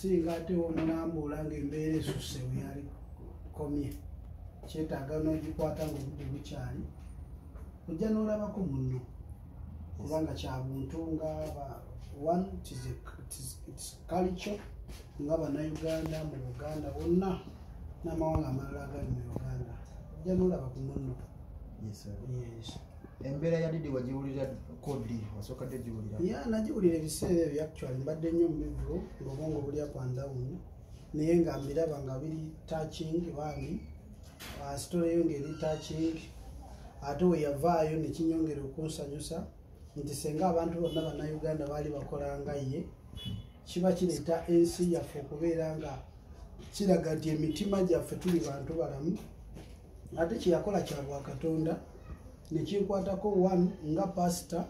Okusinga ate omulambula ng'embeera esusse we yali komye, kyetaaga n'ogikwata ng'obudde bukyali, ojja n'olabako munno, kubanga kya buntu nga one, it's culture nga Bannayuganda mu Buganda wonna n'amawanga amalala agali mu Uganda, ojja n'olaba ku munno. Yes. Embeera ya Didi wagiwulira kodi? Wasooka ddi ogiwulira? Yeah, nagiwulira ebiseera ebyo. Actually mbadde nnyo mu bivvulu ng'obwongo buli up and down, naye nga mbiraba nga biri touching bambi. Story yo ng'eri touching, ate we yavaayo nekinyongera okunsanyusa nti senga abantu bonna Bannayuganda baali bakola nga ye, kiba kireeta ensi yaffe okubeera nga kiraga nti emitima gyaffe tuli bantu balamu. Ate kyeyakola kya bwakatonda, nekinkwatako one nga pasita,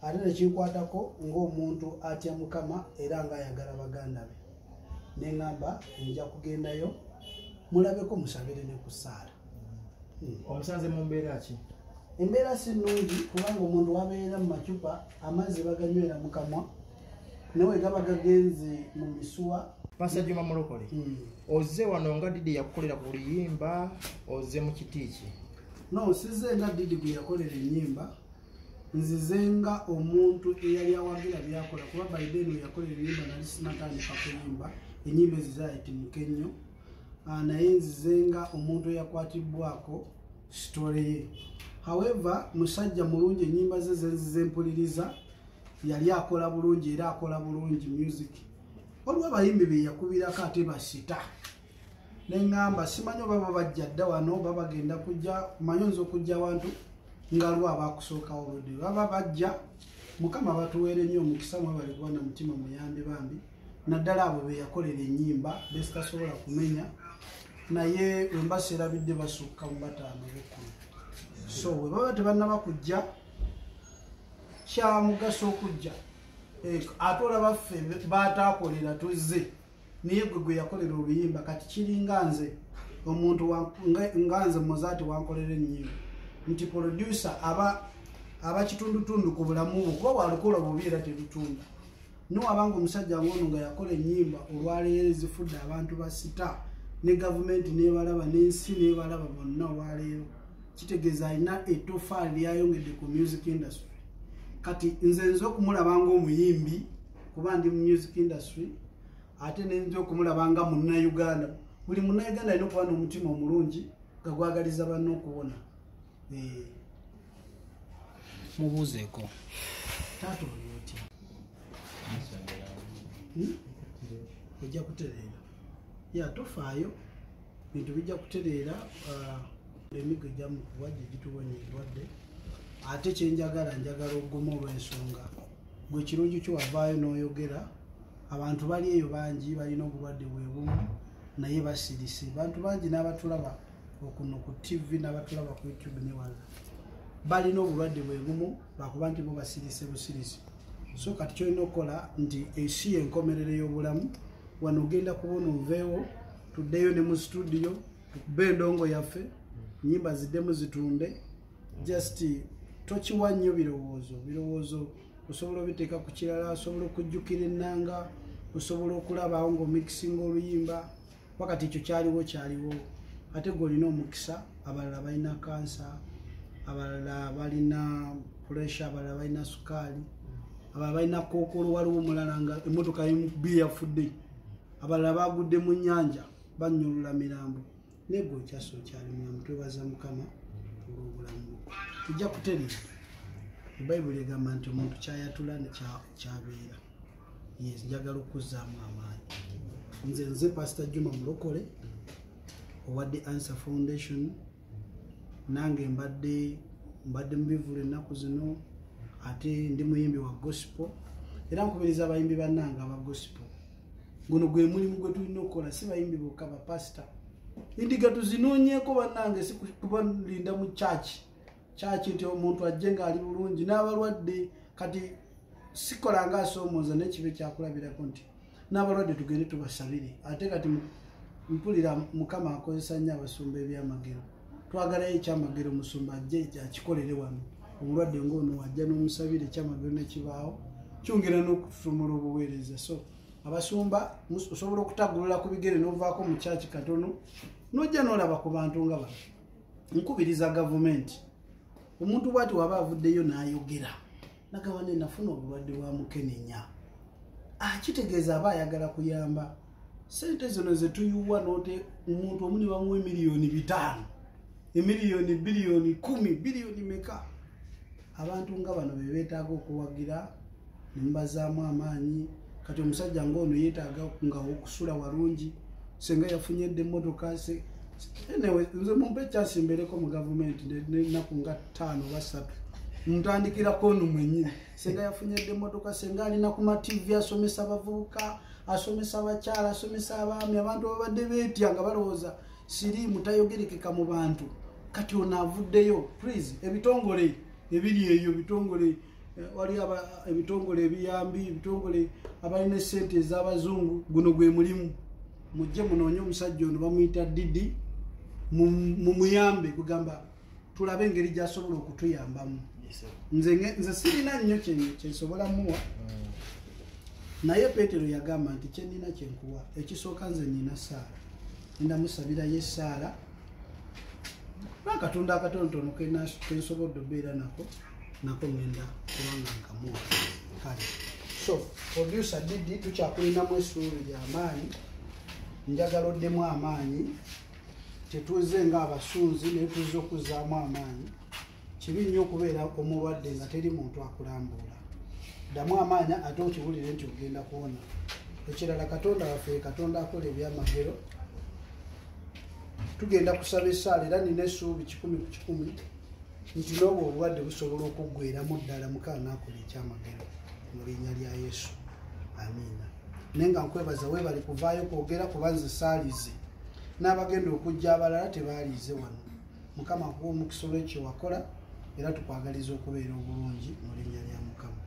ate nekinkwatako ng'omuntu atya Mukama era ng'ayagala baganda be. Neŋŋamba nja kugendayo mulabeko, musabire ne ku ssaala. Omusanze mu mbeera ki? Embeera si nnungi, kubanga omuntu wabeera mu macupa, amazzi baganywera mu kamwa, nawe gaba gagenze mu misuwa. Pastor Juma Mulokole, ozze wano nga Didi yakukolera ku luyimba, ozze mu kiti ki? No, size nga Didi gwe yakolera ennyimba, nzize nga omuntu eyali awagira byakola, kuba by then we yakolera ennyimba nali sinatandika kuyimba, ennyimba ezo zayitimuka ennyo. Naye nzize nga omuntu eyakwatibwako story ye. However, musajja mulungi, ennyimba ze zenzize mpuliriza, yali akola bulungi era akola bulungi music. Waliwo abayimbi be yakubirako ate basita, neŋŋamba simanyi oba babajja dda wano oba bagenda kujja. Manyi oyinza okujja awantu nga lwo abakusookawo oludde baba bajja. Mukama batuweere nnyo omukisa, mwebale kuba na mutima muyambi bambi, naddala abo be yakolera ennyimba besitasobola kumenya, naye wemba seerabidde basukka mu bataano bekkumi. So bwe baba tebannaba kujja, kya mugaso okujja. Ate olaba ffe bataakolera tuzze, naye gwe gwe yakolera oluyimba kati kiringa nze omuntu nga nze Mozaati wankolera ennyimba, nti producer aba kitundutundu ku bulamu bwo, kuba walukola bubi era terutunda. Niwabanga omusajja ngono nga yakola ennyimba olwaleero ezifudde abantu basita, ne gavumenti nebalaba, n'ensi nebalaba bonna olwaleero, kitegeeza alina ettofaali lyayongedde ku music industry. Kati nze okumulaba ng'omuyimbi, kuba ndi mu music industry, ate nenza okumulaba nga Munnayuganda. Buli Munnayuganda alina okuba n'omutima omulungi nga gwagaliza banne okuwona. Mubuuzeeko. Taata, oli otya? Hmm? Ojja kutereera ya, tofaayo, bintu bijja kutereera. Emigo egyamukuba gye gituwonya endwadde. Ate kyenjagala, njagala oguma olw'ensonga gwe kirungi kyo wavaayo n'oyogera. Abantu bali eyo bangi balina obulwadde bwe bumu naye basirise. Bantu bangi n'abatulaba okuno ku TV n'abatulaba ku YouTube newala balina obulwadde bwe bumu, lwakuba nti bo basirise busirisi. So kati kyolina okukola nti ensi enkomerero y'obulamu wano ogenda kubona oveewo, tuddeyo ne mu studio tukube endongo yaffe, nyimba ziddemu zitunde. Just tokiwa nnyo birowoozo. Birowoozo osobola obiteeka ku kirala, osobola okujjukira ennanga, osobola okulabaawo ng'omixinga oluyimba. Wakati ekyo kyaliwo kyaliwo, ate gwe olina omukisa. Abalala balina kansa, abalala balina pressure, abalala balina sukaali, abalala balina kookolo. Waliwo omulala nga emmotoka bi yafudde, abalala bagudde mu nnyanja bannyulula mirambo, naye gwe okyasa okyali mulamu. Twebaza Mukama olw'obulamu bwo. Tujja kutereera. Ebayibuli egamba nti omuntu kyayatula kyabeera. Yes, njagala okuzzaamu amaanyi. Nze Pastor Juma Mulokole owa The Answer Foundation. Nange mbadde mu bivvulu ennaku zino, ate ndi muyimbi wa gospel, era nkubiriza abayimbi bannange aba gospel, guno gwe mulimu gwe tulina okukola. Si bayimbi bokka, bapasita, endiga tuzinoonyeeko bannange, si kubalinda mu church nti omuntu ajje ng'ali bulungi n'abalwadde. Kati sikola nga asoomooza, naye kibe kyakulabirako nti n'abalwadde tugende tubasabire. Ate kati mpulira Mukama akozesa nnyo abasumba ebyamagero. Twagalayo ekyamagero, musumba ajje akikolere wano omulwadde ng'ono, wajja n'omusabira ekyamagero nekibaawo, kyongera n'okututumula obuweereza. So Abasumba osobola okutagulula ku bigere n'ovaako mu kyaki katono n'ojja n'olaba ku bantu nga bano. Nkubiriza gavumenti, omuntu bw'ati waba avuddeyo n'ayogera nagamba ne nafuna obulwadde bwa mukenenya, kitegeeza aba ayagala kuyamba. Sente zino ze tuyuwa n'ote omuntu omu ne bamuwa 5,000,000, emiliyoni, biliyoni 10, biliyoni meka. Abantu nga bano be beetaaga okuwagira ne mubazaamu amaanyi. Kati omusajja ng'ono yeetaaga nga okusula walungi, senga yafunye dda emmotoka. Anyway, nze mumpe chance mbeereko mu gavumenti n'ennaku nga 5 oba 3, ntandikirako ono mwennyini. Senga yafunye dda emmotoka, senga alina ku ma TV, asomesa abavubuka, asomesa abakyala, asomesa abaami. Abantu babadde beetya nga balowooza siriimu tayogerekeka mu bantu. Kati ono avuddeyo. Please, ebitongole ebiri eyo, bitongole wali ebitongole ebiyambi, ebitongole abalina essente ez'abazungu, guno gwe mulimu. Mujje munoonye omusajja ono bamuyita Didi, mumuyambe kugamba tulabe engeri gy'asobola okutuyambamu. Nze sirina nnyo kyensobola muwa, naye Peetero yagamba nti kye nnina kye nkuwa. Ekisooka nze nnina ssaala, ngenda musabirayo essaala n'akatonda akatonotono kensobodde obeera nako ngenda kubanga nkamuwa. Kale so producer Didi, tukyakulinamu essuubi ly'amaanyi, njagala oddemu amaanyi. Tetuze ng'abasunzi naye tuzze okuzzaamu amaanyi. Kibi nnyo okubeera omulwadde nga teri muntu akulambuula. Ddamu amaanyi ate okiwulire nti ogenda kuwona. Ekirala, Katonda waffe Katonda akola ebyamagero. Tugenda kusaba essaala era nina essuubi 100 ku 100 nti n'obwo obulwadde busobola okuggweramu ddala, Mukama n'akola ekyamagero mu linnya lya Yesu. Amiina. Naye nga nkwebaza weebale kuvaayo kwogera, kuba nze saalize n'abagenda okujja abalala tebaalize wano. Mukama akuwa omukisa olw'ekyo wakola, era tukwagaliza okubeera obulungi mu linnya lya Mukama.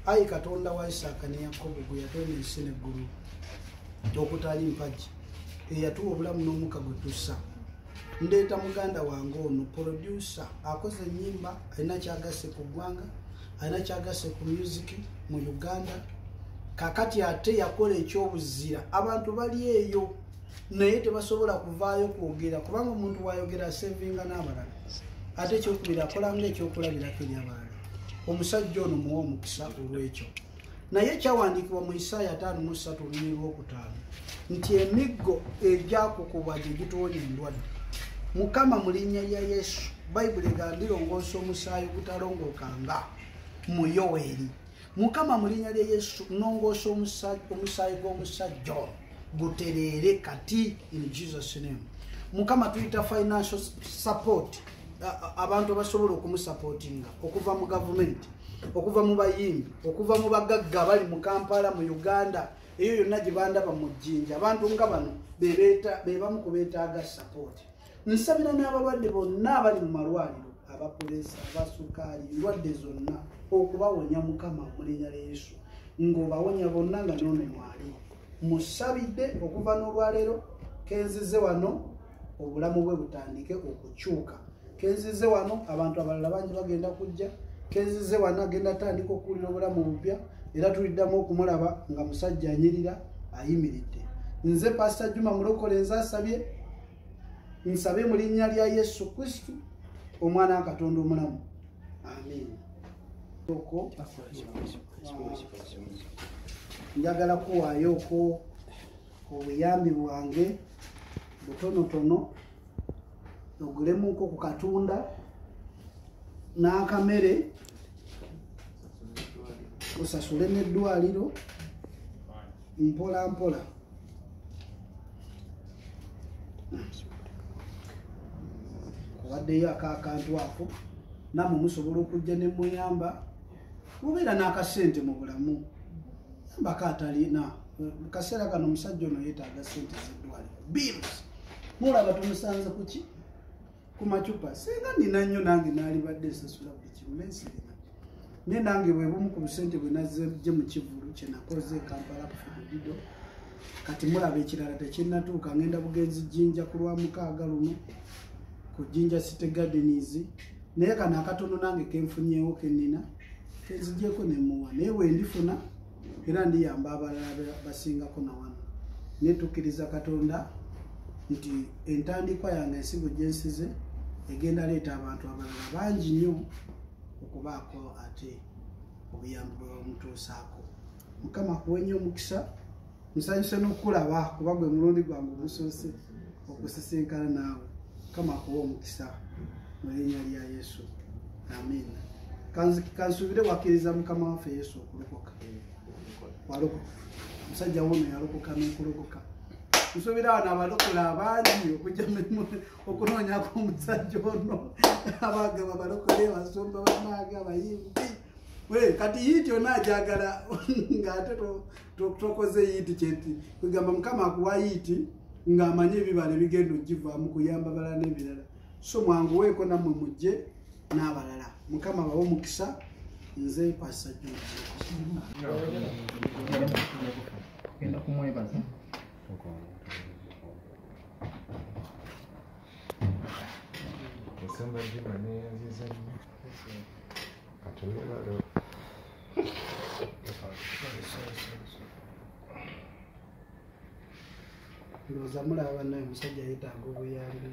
Ayi Katonda wa Isaaka ne Yakobo, gwe yatonda ensi n'eggulu okutali mpagi, eyatuwa obulamu n'omukka gwe tussa, ndeeta muganda wange ono producer, akoze ennyimba, alina kyagasse ku ggwanga, alina kyagasse ku music mu Uganda. Kakati ate yakola ekyobuzira, abantu bali eyo naye tebasobola kuvaayo kwogera, kubanga omuntu wayogera asevinga n'abalala. Ate ekyokubiri akola nga ekyokulabirako eri abalala. Omusajja ono muwe omukisa olw'ekyo. Naye kyawandiikibwa mu Isaaya 53:5 nti emiggo egyakukubwa gye gituwonya endwadde. Mukama mu linnya lya Yesu, Bayibuli egamba ndirongoosa omusaayi ogutalongookanga mu Yoweeri. Mukama mu linnya lya Yesu, nnongoosa omusaayi gw'omusajja ono gutereere kati in Jesus name. Mukama tuyita financial support, abantu abasobola okumusupportinga okuva mu gavumenti, okuva mu bayimbi, okuva mu bagagga abali mu Kampala, mu Uganda, eyo yonna gye bandaba mu Jjinja. Abantu nga bano be bamu ku beetaaga support. Nsabira n'abalwadde bonna abali mu malwaliro, abapuleesa, abasukaali, endwadde zonna, okubawonya Mukama mu linnya lya Yesu, ng'obawonya bonna nga n'ono mwali. Musabidde okuva n'olwaleero kenzize wano obulamu bwe butandike okukyuka. Kenzize wano abantu abalala bangi bagenda kujja. Kenzize wano agenda atandika okuwulira obulamu bupya, era tuliddamu okumulaba nga musajja anyirira ayimiridde. Nze Pastor Juma Mulokole nze asabye, nsabe mu linnya lya Yesu Kristo omwana wa Katonda omulamu. Amiina. Njagala kuwaayo okwo obuyambi bwange butonotono, ogulemuko ku katunda n'akamere, osasule n'eddwaliro mpola mpola. Kuwaddeyo ak'akantu ako, nammwe musobola okujja ne muyamba, mubeera n'akasente mu bulamu. Yambako atalina. Mu kaseera kano omusajja ono yeetaaga ssente z'eddwaliro. Bills. Mulaba tumusanze ku ki? Ku macupa. Singa nina nnyo nange naalibadde nsasula buli kimu, naye sirina. Naye nange bwe bumu ku busente bwe naggye mu kivvulu kye nakoze e Kampala ku Fidido. Kati mulaba ekirala tekinnatuuka, ngenda bugenzi Jjinja ku Lwamukaaga luno, ku Jjinja City Gardens. Naye kano akatono nange kenfunyeewo ke nnina, kenzigyeko ne muwa. Naye bwe ndifuna Era ndiyamba abalala basingako na wano. Naye tukkiriza Katonda nti entandikwa yange ensigo gye nsize egenda leeta abantu abalala bangi nnyo okubaako ate obuyambi bwe bamutuusaako. Mukama akuwe nnyo omukisa. Nsanyuse n'okukulaba kuba gwe mulundi gwange ogusoose okusisinkana naawe. Mukama akuwe omukisa mu linnya lya Yesu, amiina. Kansuubire wakkiriza Mukama waffe Yesu okulokoka. Walokoka. Omusajja wuno yalokoka n'okulokoka. Nsuubira wano abalokola abangi okujja okunoonyako omusajja ono. Abagaba balokole, abasumba bannange, abayimbi. Kati yiiti yonna agyagala ng'ate tokoze yiiti kyeti. Kugamba Mukama akuwa yiiti ng'amanyi ebibala ebigenda ogivaamu kuyamba balala n'ebirala. So mwanguweeko nammwe mujje n'abalala. Mukama bawe omukisa. Nze nkwasa Genda kumwebaza. Ensonga Juma neeyanziza nnyo. Katonda ndowooza mulaba bannaye omusajja yeetaaga obuyambi.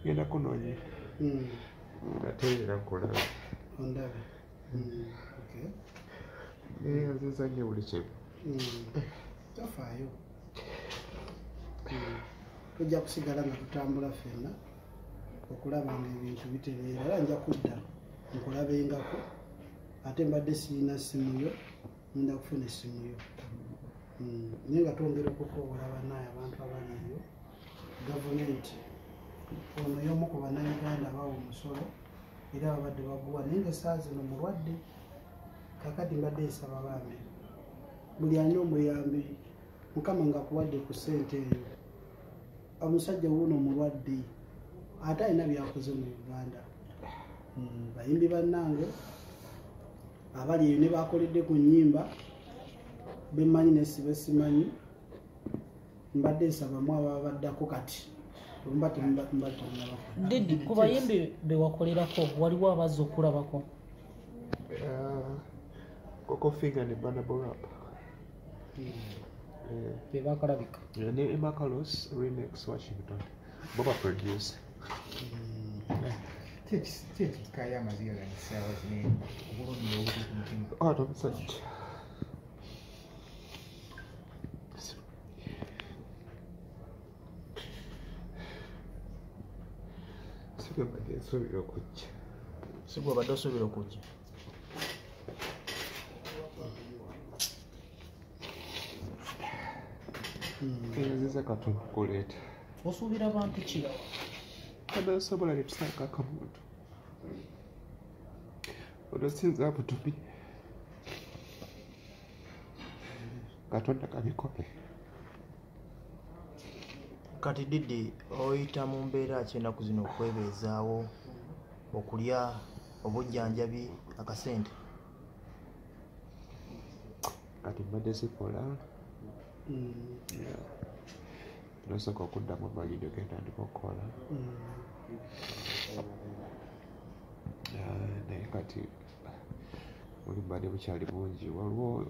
Ngenda kunoonya ate era nkulaba. Ondabe. Okay. Neeyanziza nnyo buli kimu. Tofaayo. Tujja kusigala nga tutambula ffenna okulaba nga ebintu bitereera. Era nja kudda nkulabengako. Ate mbadde sirina ssimu yo, ngenda kufuna essimu yo. Naye nga twongera okukoowola bannaye abantu abali eyo, gavumenti ono y'omu ku bannayuganda abawa omusolo era babadde baguwa, naye nga essaawa zino mulwadde. Kaakati mbadde nsaba bambi buli alina omuyambi, Mukama ng'akuwadde ku ssente eyo. Omusajja wuuno mulwadde ate alina by'akoze mu Uganda. Bayimbi bannange abali eyo ne bakoledde ku nnyimba bemmanyi ne si besimanyi, mbadde nsabamu ababaddako kati mba temunnabako. Didi, ku bayimbi be wakolerako waliwo abazze okulabako? Coco Finger ne Burna Boy Rap. Be bakalabika. Ne Emma Carlos remix Washington. Boba produce. Ki ekikayo amaziga gano essaawa zino obulumi obuli ku mutima? Ono omusajja. Sigwe mbadde nsuubira okujja. Sigwe obadde osuubira okujja? Nziza Katonda okuleeta. Osuubira bantu ki? Anasobola netusaako akamuntu. Ono sinza abutumi. Katonda kabikole. Kati Didi, oyita mu mbeera ki ennaku zino okwebeezaawo, okulya, obujjanjabi, akasente? Kati mbadde sikola. Nosooka okuddamu amaliro gentandika okukola. Naye kati buli mbadde bukyali bungi. Waliwo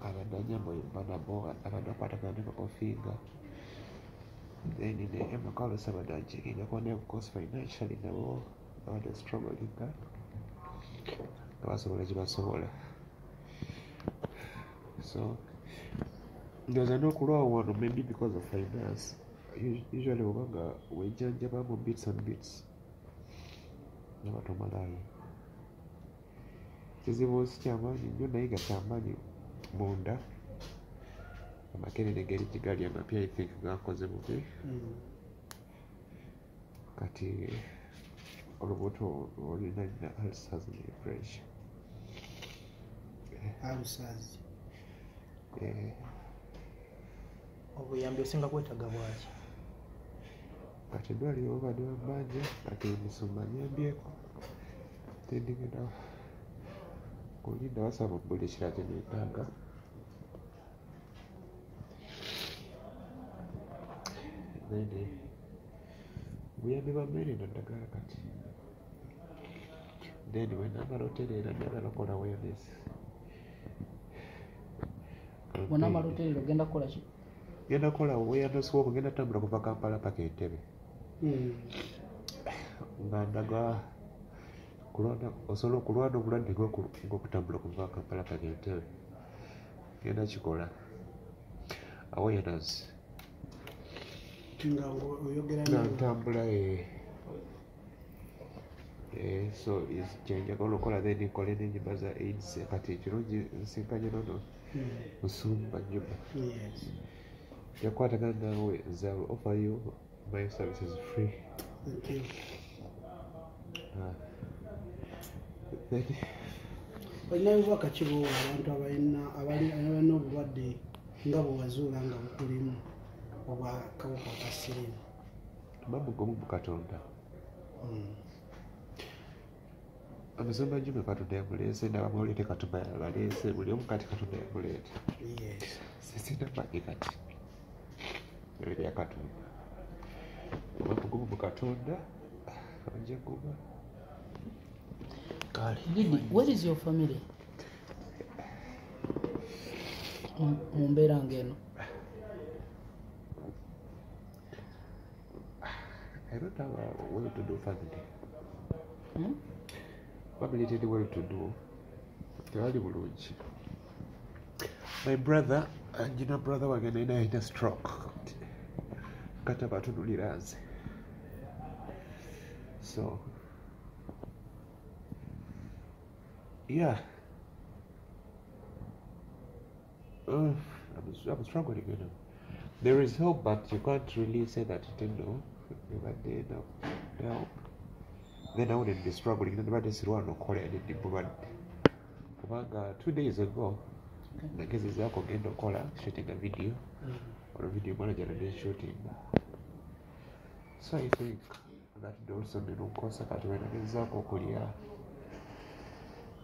abadde anyamba banabo abadde akwatagana ne Coco Finger. Then ne Emma Carlos abadde anchekingako ne of course financially nabo abadde strugglinga nga basobola gye basobola. So ndowooza n'okulwawo wano maybe because of finance. Usually oba nga wejjanjabamu bits and bits naba tomalaayo. Kizibu si kyamaanyi nnyo naye nga kyamaanyi munda. Amakerenda engeri gigali amapya, I think gakoze bubi. Kati olubuto olina nina ulcers ne pressure. Ulcers. Obuyambi osinga kwetaaga bwaki? Kati eddwaliro babadde babbanja, kati emisumba nyambyeko, tendigenda kulinda basaba buli ekirala kye neetaaga. Then obuyambi bwa mmere na ddagala kati. Then bwe naamala otereera njagala okukola awareness. Bw'onaamala otereera ogenda kukola ki? Ngenda kukola awareness walk, ngenda kutambula kuva Kampala paka Entebbe. Nga ndaga kulwana, osobola okulwana obulwadde ng'okutambula okuva Kampala paka Entebbe. Ngenda kikola awareness. Nga oyogera nga ntambula so kyenjagala okukola, then nkole n'ennyimba za AIDS. Kati ekirungi nsinkanye nono Musumba Juma. Yes. Njakukwatagana naawe, nze I will offer you my services free. Thank you. Then olina bubaka ki bw'owa abantu abalina obulwadde nga bwe wazuula nga bukulimu obwakawuka ka siriimu? Mba mugumu mu Katonda. Omusumba Juma Katonda yamuleese, n'abamawulire Katonda yabaleese, buli omu kati Katonda yamuleeta. Yes. Sisina maanyi kati ebyo bya Katonda. Oba mugumu mu Katonda, ojja kuba. Kale. Didi, where is your family? Mu mbeera ng'eno. I don't have a well-to-do family. Family teri well-to-do. Tewali bulungi. My brother, njina brother wange naye alina stroke. Kati abatunulira nze. So, yeah. I'm struggling, you know. There is hope, but you can't really say that you don't know. Help. Then I wouldn't be struggling. Nabadde sirwana okukola yadde bulwadde. Kubanga 2 days ago, nagezezaako ogenda okukola shooting a video. Or a video manager and then shooting. So I think that also nenonkosa kati bwe nagezezaako okulya.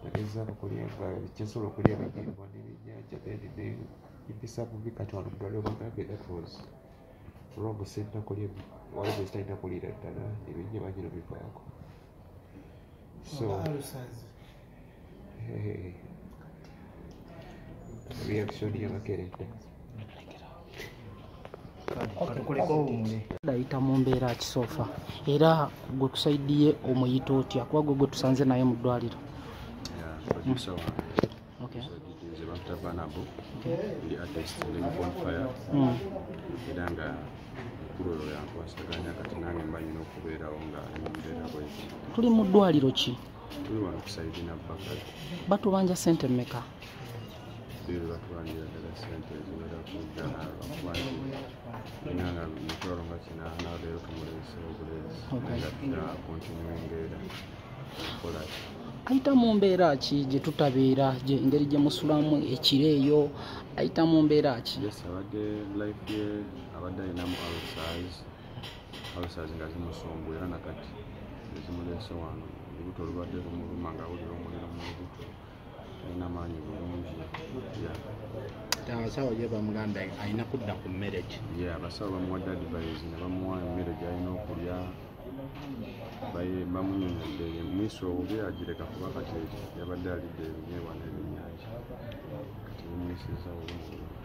Nagezezaako okulya nga kyensobola okulya ebinyeebwa n'ebyennyanja, then ne mpisa bubi. Kati wano mu ddwaliro bagambye that was wrong, sirina kulya, waliwo bye sitalina kuliira ddala, ebinyeebwa bino bivaako. So, ulcers. Hey, reaction y'amakerenda. Katukuleko owummule. Ayita mu mbeera kisoofa, era gwe kusaidiye omuyita otya, kuba gwe gwe tusanze naye mu ddwaliro? Producer wange. Okay. Nze bampita Banabo, ndi artist, ndi mu Bonfire. Era nga mukulu oyo yankwasaganya, kati nange mba nyina okubeerawo nga ali mu mbeera bweti. Tuli mu ddwaliro ki? Tuli wano ku Saidina Bakari. Batubanja sente mmeka? Bill batubanjira ddala sente eziwerako ddala, lwakuba nti nina nga mitwalo nga 8, leero tumuleese obuleezi. Okay. Nga continuing era okukola ki. Ayita mu mbeera ki gye tutabeera, engeri gye musulamu ekiro eyo, ayita mu mbeera ki? Yes, abadde life ye abadde alinamu ulcers, ulcers nga zimusumbu, era nakati ezimuleese wano. Olubuto olubadde lumuluma, nga awulira omuliro mu lubuto, talina maanyi bulungi. Yeah. Abasawo ye bamugambye alina kudda ku mmere ki? Yeah, abasawo bamuwadde advice ne bamuwa emmere gy'alina okulya. Bamunyonyodde mwiso obubi agireka, kuba kati yabadde alidde ebinyeebwa n'ebyennyanja, kati bimuyisizza bubi mu lubuto.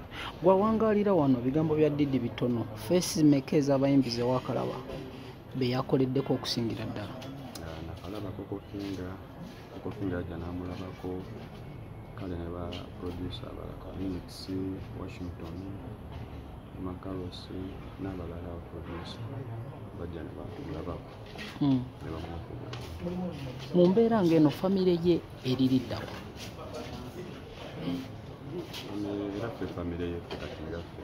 Gwawangaalira wano, bigambo bya Didi bitono. Face meka ez'abayimbi ze waakalaba be yakoleddeko okusingira ddala? Ah, nakalaba Coco Finger. Coco Finger ajja n'amulabako, kale ne ba producer abalala, Linux, Washington, Makaros n'abalala aba producer bajja ne batumulabako ne bamuwakuga. Mu mbeera ng'eno, famire ye eririddawa? Era ffe famire ye, ffe kati nga ffe,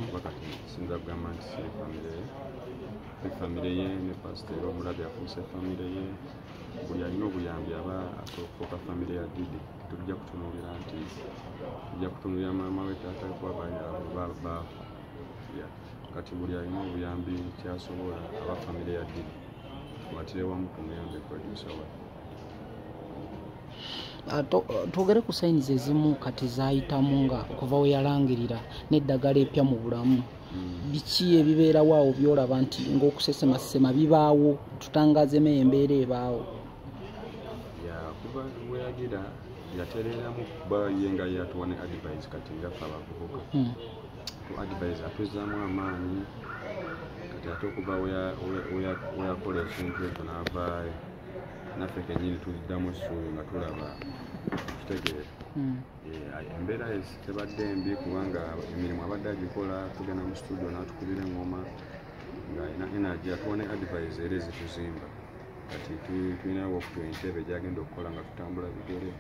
kuba kati sinza kugamba nti si famire ye, ffe famire ye. Ne pasita era omulabi afuuse famire ye. Buli alina obuyambi aba asobola okufuuka famire ya Didi. Tujja kutunuulira nti tujja kutunuulira maama we, taata we, kuba baafa. Kati buli alina obuyambi kyasobola aba famire ya Didi, tukwatire wamu tumuyambe producer we. Twogere ku signs ezimu kati zayitamu nga okuva we yalangirira n'eddagala epya mu bulamu. Biki ebibeerawo awo byolaba nti ng'okusesemasesema bibaawo? Tutangazemu embeera ebaawo. Ya, kuva weyagira yatereeramu, kuba ye nga yatuwa ne advice. Kati nga ffe abavubuka, tu advice atuzaamu amaanyi. Kati ate okuva weyakola ekintu ekyo n'avaayo, naffe kenyini tuddamu essuubi nga tulaba kitegeera. Embeera tebadde mbi, kubanga emirimu abadde agikola. Tugenda mu studio n'atukubira engoma ng'alina energy, atuwa ne advice era ezituzimba. Kati tulinawo okutuwa entebe gyagenda okukola nga tutambula bigere,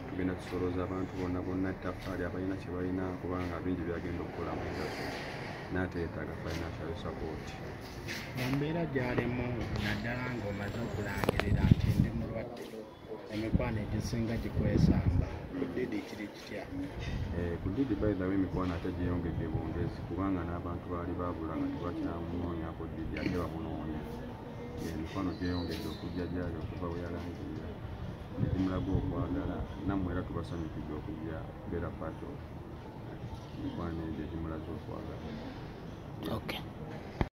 tugenda tusolooza abantu bonna bonna ettaffaali abalina kye balina, kubanga bingi byagenda okukola mu industry, naate yeetaaga financial support. Mu mbeera gy'alimu, naddala ng'omaze okulangirira nti ndi mulwadde, emikwano egisinga gikwesamba. Ku Didi kiri kitya? Ku Didi, by the way, emikwano ate gyeyongedde bwongezi, kubanga n'abantu baali baabula nga tebakyamunoonyako Didi, ate bamunoonya. Emikwano gyeyongedde okujja gyali okuva bwe yalangirira, negimulaga okwagala. Nammwe era tubasanyukidde okujja beera part of mikwano egyo egimulaze okwagala. Okay.